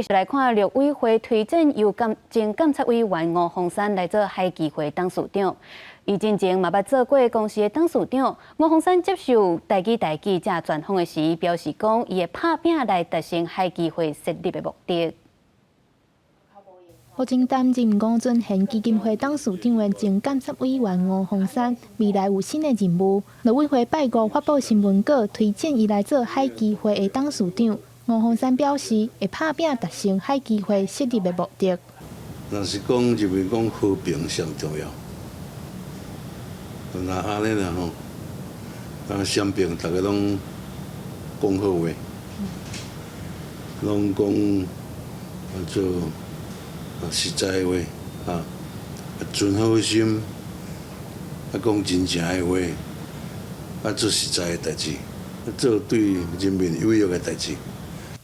繼續來看陸委會推薦由前監察委員吳鳳山來做海基會董事長。伊進前嘛捌做過公視的董事長。吳鳳山接受台語台記者專訪的時，表示講伊會拍拚來達成海基會設立的目的。目前擔任吳尊賢基金會董事長的前監察委員吳鳳山，未來有新的任務。陸委會拜五發布新聞稿，推薦伊來做海基會的董事長。吳鳳山表示，會拍拚達成海基會設立的目的。若是講認為講和平上重要，若按呢啦吼，啊，雙邊逐家攏講好話，攏講啊做實在的話，啊，存好心，啊講真誠的話，啊做實在的代誌，做對人民有益的代誌。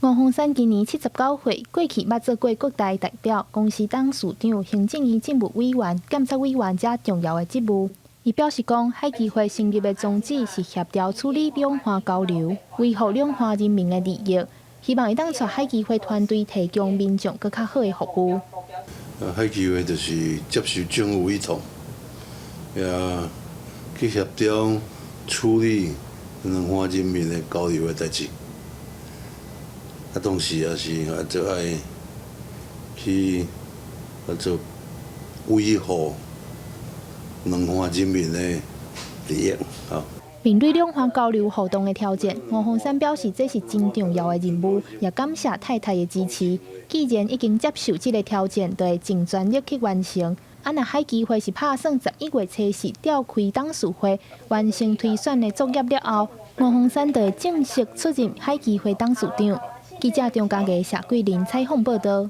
吳鳳山今年79歲，過去捌做過國大代表、公司董事長、行政院政務委員、監察委員遮重要的職務。伊表示講，海基會成立的宗旨是協調處理兩岸交流，維護兩岸人民的利益，希望會當帶海基會團隊提供民眾閣較好的服務。海基會就是接受政府委託，也去協調處理兩岸人民的交流的代誌。啊，同時也是啊，就愛去啊做維護兩岸人民的利益。面對兩岸交流互動的挑戰，吳鳳山表示這是真重要的任務，也感謝太太的支持。既然已經接受這个挑戰，就會盡全力去完成。啊，若海基會是拍算11月初四召開董事會，完成推選的作業了後，吳鳳山就會正式出任海基會董事長。記者張家藝、謝桂林採訪報道。